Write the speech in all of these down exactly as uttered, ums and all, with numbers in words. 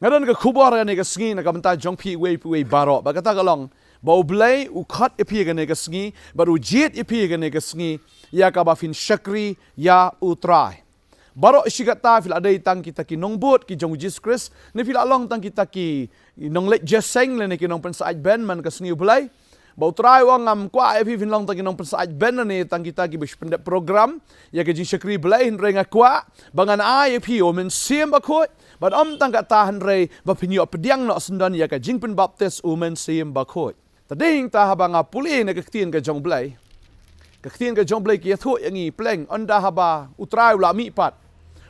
Nga don ka khubor kane ka sngi na ka bynta jong phi uwei pa uwei baroh, bad kata ka long ba U Blei u khot ïa phi kane ka sngi, bad u jied ïa phi kane ka sngi, ïa kaba phin shakri ïa U Trai. Baroh shi katta phi la dei tang kita ki nongbud ki jong U Jisu Khrist, ne phi la long tang kita ki nongleit jingïaseng lane ki nongpynsah aid beiñ man ka sngi U Blei. Ba U Trai u ong, ngam kwah ïa phi phin long tang ki nongpynsah aid beiñ lane tang kita kiba shu pyndep program ïa ka jingshakri Blei, hynrei nga kwah ba ngan ai ïa phi U Mynsiem Bakhuid. Bad ym tang kata, hynrei ba phin ïoh pdiang noh syndon ïa ka jingpynbaptis U Mynsiem Bakhuid. Te dei hangta haba nga pule na ka ktien ka jong U Blei, ka ktien ka jong U Blei ka ïathuh ïa ngi pleng, ynda haba U Trai u la mihpat,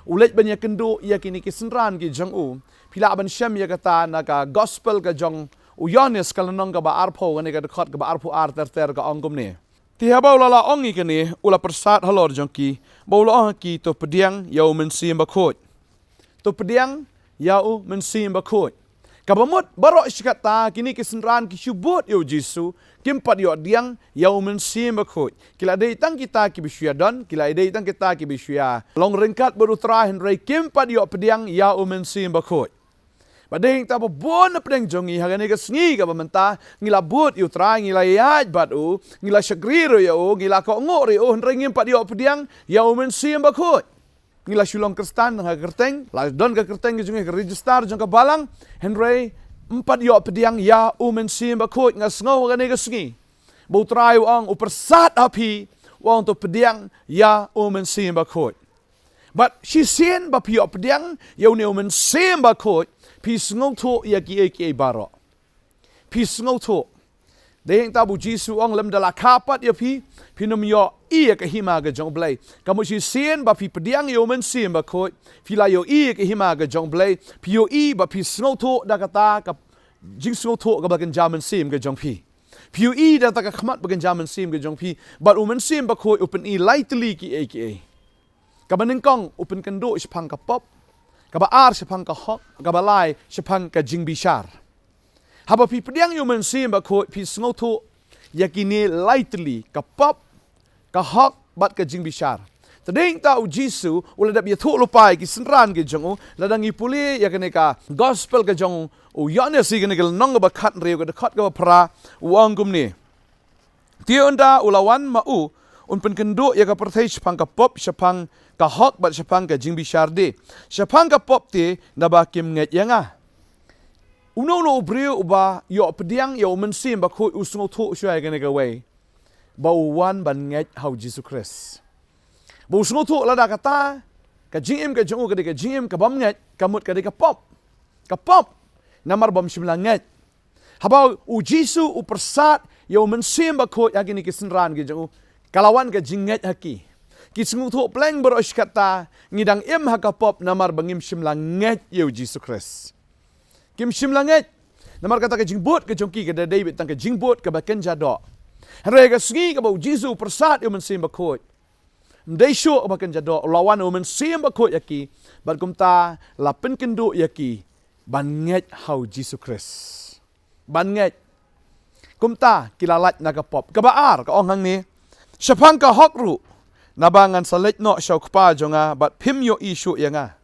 u leit ban ïakynduh ïa kine ki synran ki jong u. Phi lah ban shem ïa kata na ka Gospel ka jong u Ïoannis, ka lynnong kaba arphew, kane ka dkhot kaba arphew ar ter ter, ka ong kumne: Te haba u la lah ong ïa kane, u la pyrsad halor jong ki, bad u la ong ha ki, to pdiang ïa U Mynsiem Bakhuid. To pdiang ïa U Mynsiem Bakhuid. Kaba mut, baroh shi katta kine ki synran ki shu bud ïa U Jisu, kim pat ïoh pdiang ïa U Mynsiem Bakhuid. Ki la dei tang kita kiba shu ïadon, ki la dei tang kita kiba shu ïalong ryngkat bad U Trai, hynrei kim pat ïoh pdiang ïa U Mynsiem Bakhuid. Bad dei hangta ba bun na pdeng jong ngi ha kane ka sngi kaba mynta, ngi la bud ïa U Trai, ngi la ïaid bad u, ngi la shakri ruh ïa u, ngi la kohnguh ruh ïa u, hynrei ngim pat ïoh pdiang ïa U Mynsiem Bakhuid. Ngi la shu long Khristan ha ka kyrteng, la don ka kyrteng ka jong ngi ha ka register jong ka balang, hynrei ym pat ïoh pdiang ïa U Mynsiem Bakhuid. Nga sngew ha kane ka sngi ba U Trai u ong, u pyrsad ha phi, u ong, to pdiang ïa U Mynsiem Bakhuid. Bad shisien ba phi ïoh pdiang ïa une U Mynsiem Bakhuid, phi sngewthuh ïa kiei kiei baroh. Phi sngewthuh. Dei hangta ba U Jisu u ong, lymda la kha pat ïa phi, phin ym ïohi ïa ka hima ka jong U Blei. Ka mut shisien ba phi pdiang ïa U Mynsiem Bakhuid, phi la ïohi ïa ka hima ka jong U Blei, phi ïohi bad phi sngewthuh da kata ka jingsngewthuh kaba kynja mynsiem ka jong phi. Phi ïohi da kata ka khmat ba kynja mynsiem ka jong phi, bad U Mynsiem Bakhuid u pyni lai tylli kiei kiei. Kaba nyngkong u pynkynduh shaphang ka pop, kaba ar shaphang ka hok, kaba lai shaphang ka jingbishar. Haba phi pdiang ïa U Mynsiem Bakhuid phi sngewthuh ïa kine lai tylli, ka pop, ka hok bad ka jingbishar. Te dei hangta U Jisu u la dep ïathuh lypa ïa ki synran ki jong u, lada ngi pule ïa kane ka Gospel ka jong u Ïoannis, ïa kane ka lynnong kaba khathynriew, ka dkhot kaba phra, u ong kumne: Te ynda u la wan ma u, un pynkynduh ïa ka pyrthei shaphang ka pop, shaphang ka hok bad shaphang ka jingbishar de. Shaphang ka pop te, naba kim ngeit ïa nga. Uno uno u briew uba ïoh pdiang ïa U Mynsiem Bakhuid u sngewthuh shuwa ïa kane kawei, ba u wan ban ngeit ha U Jisu Khrist. Ba u sngewthuh lada kata ka jingim ka jong u ka dei ka jingim ka bym ngeit, ka mut ka dei ka pop. Ka pop. Namar bym shym la ngeit. Haba U Jisu u pyrsad ïa U Mynsiem Bakhuid ha kine ki synran ki jong u, ka la wan ka jingngeit ha ki. Ki sngewthuh pleng baroh shi katta, ngi dang im ha ka pop namar ba ngim shym la ngeit ïa U Jisu Khrist. Kim shym la ngeit. Namar kata ka jingbud ka jong ki ka da dei beit tang ka jingbud kaba kynja doh. Hynrei ka sngi kaba U Jisu u pyrsad ïa U Mynsiem Bakhuid, ym dei shuh kaba kynja doh, u la wan U Mynsiem Bakhuid ïa ki, bad kumta la pynkynduh ïa ki ban ngeit ha U Jisu Khrist. Ban ngeit. Kumta ki la lait na ka pop. Kaba ar ka ong hangne: Shaphang ka hok ruh, naba ngan sa leit noh sha U Kpa jong nga bad phim ïohi shuh ïa nga.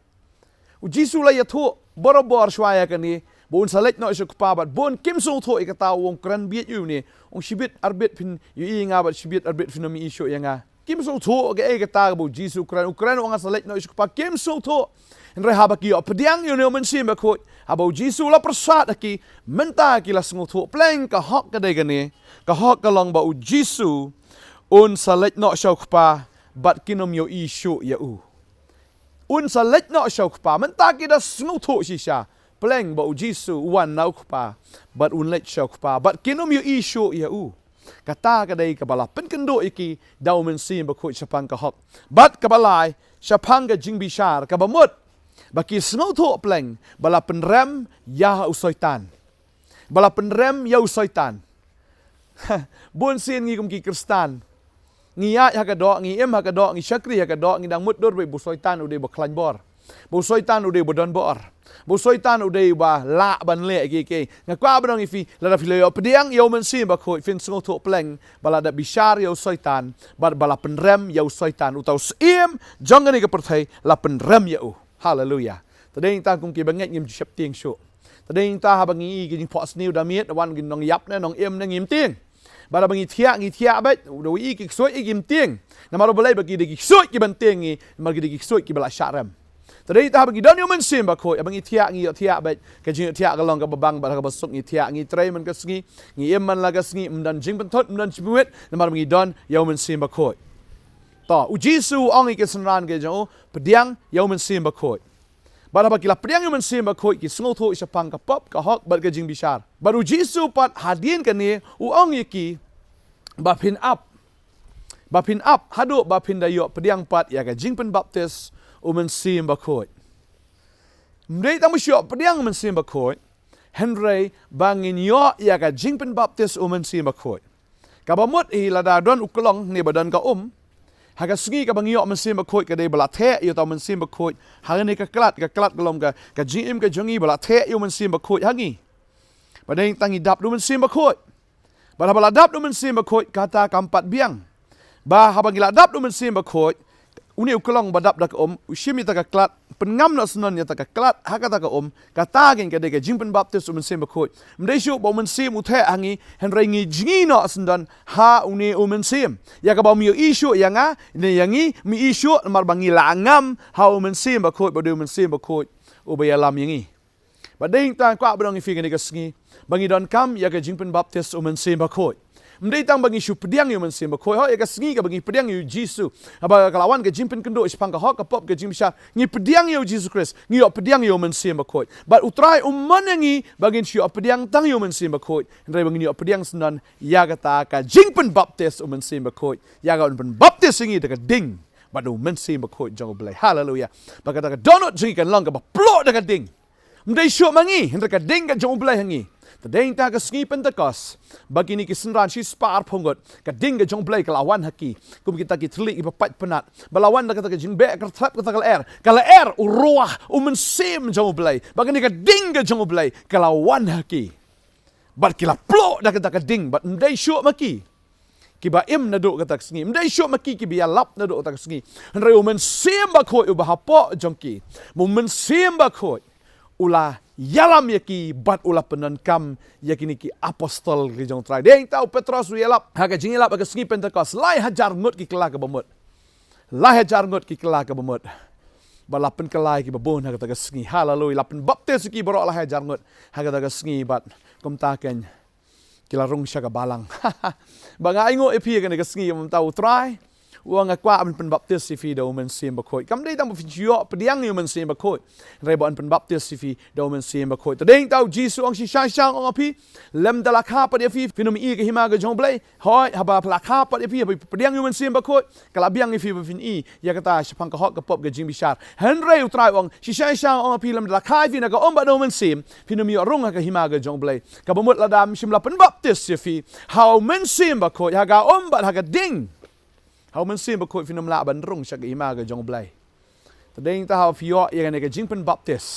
U Jisu u la ïathuh barabor shuwa ïa kane, ba un sa leit noh sha U Kpa, bad bun kim sngewthuh ïa kata, u ong kren bieit ïa une, ong shibit arbit phin ïohi ïa nga bad shibit arbit phin ym ïohi shuh ïa nga. Kim sngewthuh kaei kata kaba U Jisu u kren, u kren u ong ngan sa leit noh sha U Kpa, kim sngewthuh. Hynrei haba ki ïoh pdiang ïa une U Mynsiem Bakhuid, haba U Jisu u la pyrsad ha ki, mynta ki la sngewthuh pleng ka hok ka dei kane, ka hok ka long ba U Jisu un sa leit noh sha U Kpa bad kin ym ïohi shuh ïa u. Un sa leit noh sha U Kpa, mynta ki da sngewthuh shisha pleng ba U Jisu u wan na U Kpa bad un leit sha U Kpa bad kin ym ïohi shuh ïa u. Kata ka dei kaba la pynkynduh ïa ki da U Mynsiem Bakhuid shaphang ka hok. Bad kaba lai, shaphang ka jingbishar, kaba mut ba ki sngewthuh pleng ba la pynrem ïa u Soitan. Ba la pynrem ïa u Soitan. Bun sien ngi kum ki Khristan, ngi ïaid ha ka doh, ngi im ha ka doh, ngi shakri ha ka doh, ngi dang mutdur ba u Soitan u dei uba khlaiñ bor, ba u Soitan u dei uba don bor, ba u Soitan u dei uba lah ban leh kiei kiei. Nga kwah ban ong ïa phi, lada phi la ïoh pdiang ïa U Mynsiem Bakhuid, phin sngewthuh pleng ba la dep bishar ïa u Soitan, bad ba la pynrem ïa u Soitan, uta u syiem jong kane ka pyrthei, la pynrem ïa u. Haleluia. Te dei nangta kum ki bangeit ngim ju sheptieng shuh. Te dei nangta haba ngi i ki jingphohsniew da miet, wan ki nongïap ne nongim ne ngim tieng. Bad haba ngi thiah, ngi thiah beit, u da i ki ksuid, i kim tieng. Namar u Blei ba ki dei ki ksuid kiban tieng ngi, namar ki dei ki ksuid kiba la shah rem. Te dei nangta haba ngi don ïa u Mynsiem Bakhuid, haba ngi thiah, ngi ïohthiah beit, ka jingïohthiah ka long kaba bang bad ha kaba suk, ngi thiah, ngi trei man ka sngi, ngi im man la ka sngi, ym don jingpynthut, ym don jingpynwit, namar ba ngi don ïa u Mynsiem Bakhuid. To, u Jisu u ong ïa ki synran ki jong u, pdiang ïa u Mynsiem Bakhuid. Bad haba ki la pdiang ïa u Mynsiem Bakhuid, ki sngewthuh shaphang ka pop, ka hok bad ka jingbishar. Bad u Jisu pat hadien kane u ong ïa ki, ba phin ap, ba phin ap haduh ba phin da ïoh pdiang pat ïa ka jingpynbaptis u Mynsiem Bakhuid. Ym dei tang ba shu ïoh pdiang u Mynsiem Bakhuid, hynrei ba ngin ïoh ïa ka jingpynbaptis u Mynsiem Bakhuid. Kaba mut hi, lada don u klong ne ba don ka um, ha ka sngi kaba ngi ïoh Mynsiem Bakhuid ka dei ba la theh ïa uta u Mynsiem Bakhuid ha kane ka klad, ka klad ka long ka, ka jingim ka jong ngi, ba la theh ïa u Mynsiem Bakhuid ha ngi. Ba dei tang ngi dap da u Mynsiem Bakhuid. Bad haba la dap da u Mynsiem Bakhuid, kata kam pat biang. Bad haba ngi la dap da u Mynsiem Bakhuid, une u klong ba dap da ka um u shim ïa ta ka klad, pynngam noh syndon ïa ta ka klad ha kata ka um, kata kein ka dei ka jingpynbaptis u Mynsiem Bakhuid. Ym dei shuh ba u Mynsiem u theh ha ngi, hynrei ngi jngi noh syndon ha une u Mynsiem. Ïa kaba ym ïohi shuh ïa nga ne ïa ngi, ym ïohi shuh namar ba ngi la ngam ha u Mynsiem Bakhuid, ba dei u Mynsiem Bakhuid uba ïalam ïa ngi. Bad dei nangta nga kwah ban ong ïa phi kane ka sngi ba ngi donkam ïa ka jingpynbaptis u Mynsiem Bakhuid. Ym dei tang ba ngi shu pdiang ïa u Mynsiem Bakhuid, hooid, ïa ka sngi kaba ngi pdiang ïa u Jisu, haba ka la wan ka jingpynkynduh shaphang ka hok, ka pop, ka jingbishar, ngi pdiang ïa u Jisu Khrist, ngi ïoh pdiang ïa u Mynsiem Bakhuid. Bad u Trai um mon ïa ngi ba ngin shu ïoh pdiang tang ïa u Mynsiem Bakhuid, hynrei ba ngin ïoh pdiang syndon ïa kata ka jingpynbaptis u Mynsiem Bakhuid, ïa kaba un pynbaptis ïa ngi da ka ding bad u Mynsiem Bakhuid jong u Blei. Haleluia. Bad kata ka dohnud jong ngi kan long kaba pluh da ka ding. Ym dei shuh ma ngi, hynrei ka ding ka jong u Blei ha ngi. Te dei nangta ka sngi Pentekost, ba kine ki synran shispah arphew ngut, ka ding ka jong u Blei ka la wan ha ki. Kum kita ki thylliej kiba pait pynat, ba la wan da kata ka jingbeh kyrthep, kata ka lyer, ka lyer u Ruah, u Mynsiem jong u Blei. Bad kane ka ding ka jong u Blei ka la wan ha ki. Bad ki la pluh da kata ka ding, bad ym dei shuh ma ki kiba im naduh kata ka sngi, ym dei shuh ma ki kiba ïalap naduh kata ka sngi, hynrei u Mynsiem Bakhuid uba hapoh jong ki. U Mynsiem Bakhuid u la ïalam ïa ki bad u la pyndonkam ïa kine ki apostol ki jong u Trai. Dei nangta u Petros u ïalap ha ka jingïalap ha ka sngi Pentekost, lai hajar ngut ki kylla kaba mut. Lai hajar ngut ki kylla kaba mut. Bad la pynkylla ïa kiba bun ha kata ka sngi. Haleluia. La pynbaptis ïa ki baroh lai hajar ngut ha kata ka sngi, bad kumta kein ki la rung sha ka balang. Ba nga ainguh ïa phi kane ka sngi, mynta u Trai u ong, nga kwah ban pynbaptis ïa phi da u Mynsiem Bakhuid. Kam dei tang ba phin shu ïoh pdiang ïa u Mynsiem Bakhuid, hynrei ba un pynbaptis ïa phi da u Mynsiem Bakhuid. Te dei nangta u Jisu u ong, shisha shisha nga ong ïa phi, lymda la kha pat ïa phi, phin ym ïohi ïa ka hima ka jong u Blei. Hooid, haba la kha pat ïa phi, haba pdiang ïa u Mynsiem Bakhuid, ka la biang ïa phi ba phin ïohi ïa kata shaphang ka hok, ka pop, ka jingbishar. Hynrei u Trai u ong, shisha shisha nga ong ïa phi, lymda la kha ïa phi na ka um bad na u Mynsiem, phin ym ïoh rung ha ka hima ka jong u Blei. Kaba mut lada ym shym la pynbaptis ïa phi ha u Mynsiem Bakhuid, ha ka um bad ha ka ding, ha u Mynsiem Bakhuid, phin ym lah ban rung sha ka hima ka jong u Blei. Te dei nangta haba phi ïoh ïa kane ka jingpynbaptis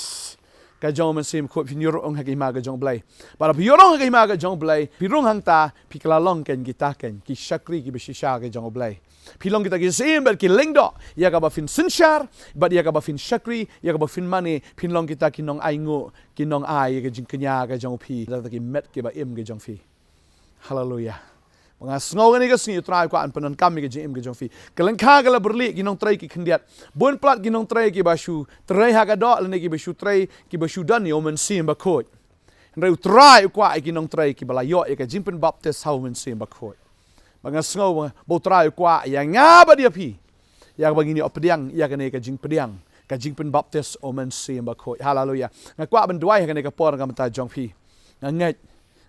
ka jong u Mynsiem Bakhuid, phin ïoh rung ha ka hima ka jong u Blei. Bad haba phi ïoh rung ha ka hima ka jong u Blei, phi rung hangta, phi kylla long kein kita kein ki shakri kiba shisha ka jong u Blei. Phi long kita ki syiem bad ki lyngdoh ïa kaba phin synshar, bad ïa kaba phin shakri, ïa kaba phin mane. Phin long kita ki nongainguh, ki nongai ïa ka jingkñia ka jong phi da kita ki met kiba im ka jong phi. Haleluia. Ba nga sngew kane ka sngi u Trai u kwah ban pyndonkam ïa ka jingim ka jong phi. Ka lyngkha ka la byrlih, ki nongtrei ki khyndiat. Bun palat ki nongtrei kiba shu trei ha ka doh lane kiba shu trei, kiba shu don ïa u Mynsiem Bakhuid. Hynrei u Trai u kwah ïa ki nongtrei kiba la ïoh ïa ka jingpynbaptis ha u Mynsiem Bakhuid. Ba nga sngew ba u Trai u kwah ïa nga bad ïa phi, ïa kaba ngin ïoh pdiang ïa kane ka jingpdiang, ka jingpynbaptis u Mynsiem Bakhuid. Haleluia. Nga kwah ban duwai ha kane ka por na ka bynta jong phi. Nga ngeit,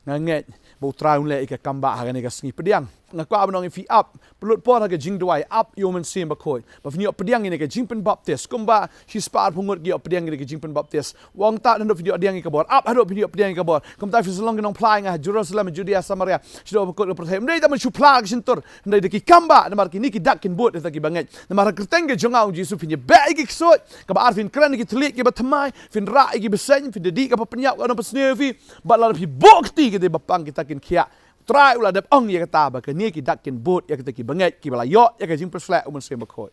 nga ngeit ba u Trai un leh ïa ka kam ba ha kane ka sngi pdiang. Nga kwah ban ong ïa phi, ap, pynlut por ha ka jingduwai, ap ïa u Mynsiem Bakhuid ba phin ïoh pdiang ïa kane ka jingpynbaptis. Kumba shispah arphew ngut ki ïoh pdiang ïa kane ka jingpynbaptis. Wan tad haduh phin ïoh pdiang ïa ka bor. Ap haduh phin ïoh pdiang ïa ka bor. Kumta phi sa long ki nongphla ïa nga ha Jerusalem, Judea, Samaria, shaduh ba kut ka pyrthei. Ym dei tang ban shu phla ka shyntur, hynrei da ki kam ba, namar kine ki dak kin bud ïa kita kiba ngeit. Namar ha ka kyrteng ka jong nga, ong Jisu, phin ïabeh ïa ki ksuid, kaba ar phin kren ïa ki thylliej kiba thymmai, phin rah ïa ki bseiñ, phin da dih kaba pynïap, ka nongpynsniew ïa phi. Bad lada phi buh kti, kita ba pang kita kin khiah. U Trai u la dep ong ïa kata ba kine ki dak kin bud ïa kita kiba ngeit, kiba la ïoh ïa ka jingpynshlur u Mynsiem Bakhuid.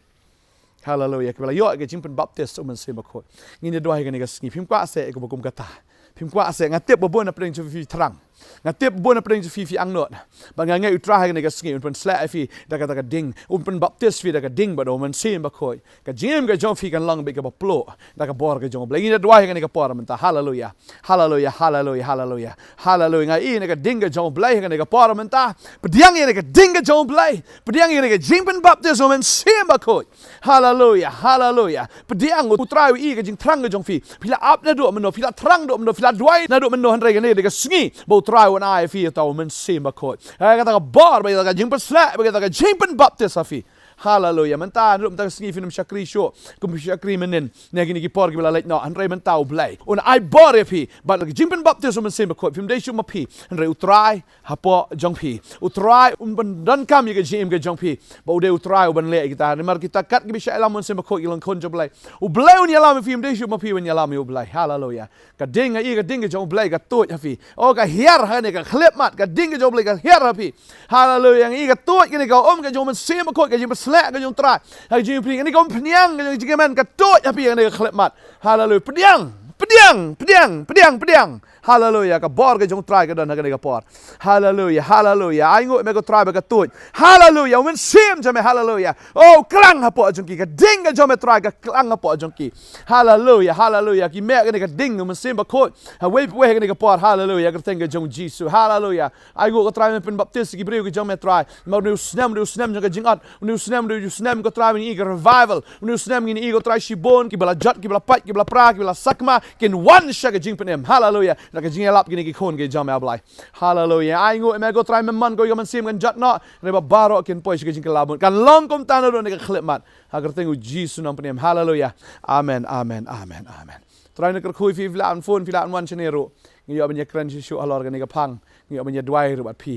Haleluya. Kiba la ïoh ïa ka jingpynbaptis u Mynsiem Bakhuid. Ngin ïa duwai ha kane ka sngi. Phim kwah seh ïa kaba kum kata. Phim kwah seh, nga tip ba bun na pdeng jong phi phi thrang. Nga tip ba bun na pdeng jong phi phi angnud. Bad nga ngeit U Trai ha kane ka sngi un pynshlur ïa phi da kata ka ding. Un pynbaptis phi da ka ding bad da u Mynsiem Bakhuid. Ka jingim ka jong phi kan long beit kaba pluh da ka bor ka jong U Blei. Ngin ïa duwai ha kane ka por mynta. Haleluya. Haleluya, haleluya, haleluya. Haleluya. Nga ïohi ïa ka ding ka jong U Blei ha kane ka por mynta. Pdiang ïa ka ding ka jong U Blei. Pdiang ïa ka jingpynbaptis u Mynsiem Bakhuid. Haleluya, haleluya. Pdiang, U Trai u ïohi ka jingthrang ka jong phi. Phi la ap naduh mynno, phi la thrang naduh mynno, phi la duwai naduh mynno, hynrei kane ka sngi ba U Trai un ai ïa phi uta u Mynsiem Bakhuid. Ïa kata ka bor, ba ïa kata ka jingpynsleh, ba ïa kata ka jingpynbaptis ïa phi. Haleluya. Mynta naduh mynta ka sngi phin ym shakri shuh kum phi shakri mynnin. Ne kine ki por kiba la leit noh, hynrei mynta U Blei un ai bor ïa phi bad ka jingpynbaptis u Mynsiem Bakhuid. Phim dei shuh ma phi, hynrei U Trai hapoh jong phi. U Trai un pyndonkam ïa ka jingim ka jong phi. Ba u dei U Trai uban leh ïa kita. Namar kita kat kiba shah ïalam u Mynsiem Bakhuid ki long khun jong U Blei. U Blei un ïalam ïa phi, ym dei shuh ma phi ban ïalam ïa U Blei. Haleluya. Ka ding, nga ïohi ka ding ka jong U Blei ka tuid ha phi. Oh, ka hiar ha kane ka khyllipmat, ka ding ka jong U Blei ka hiar ha phi. Haleluya. Nga ïohi ka tuid kane ka um ka jong u Mynsiem Bakhuid, ka jingpynsleh ka jong U Trai. Ha ka jingpyni kane ka umphniang ka jong ka jingkmen ka tuid ha phi ha kane ka khyllipmat. Haleluya. Pdiang, pdiang, pdiang, pdiang, pdiang. Haleluya. Ka bor ka jong U Trai ka don ha kane ka por. Haleluya, haleluya. Ai nguh ïa me ko Trai ba ka tuid. Haleluya. U Mynsiem jong me, haleluya. Oh, klang hapoh jong ki, ka ding ka jong me Trai ka klang hapoh jong ki. Haleluya, haleluya. Ki mih kane ka ding u Mynsiem Bakhuid. Ha wei pa wei kane ka por, haleluya. Ka kyrteng ka jong U Jisu, haleluya. Ai nguh ko Trai me pynbaptis ki briew ki jong me Trai. Ma une u snem, une u snem jong ka jingat. Une u snem, une u snem ko Trai ngin ïohi ka revival. Une u snem ngin ïohi ko Trai shibun kiba la jot, kiba la pait, kiba la pra, kiba la sakma kin wan sha ka jingpynim. Haleluya. Na ka jingïalap kine ki khun ki jong me A Blai. Haleluya. Ai nguh ïa me ko Trai, me mon ko ïa ka mynsiem kan jot noh. Hynrei ba baroh kin poi sha ka jingkylla bun. Kan long kumta naduh kane ka khyllipmat. Ha ka kyrteng U Jisu nongpynim. Haleluya. Amen, amen, amen, amen. Trai un kyrkhu ïa phi, phi lah ban phone, phi lah ban wan shane ruh. Ngi ïoh ban ïakren shuh shuh halor kane ka phang. Ngi ïoh ban ïaduwai ruh bad phi.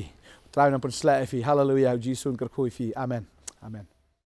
Trai un pynsleh ïa phi. Haleluya. U Jisu un kyrkhu ïa phi. Amen. Amen.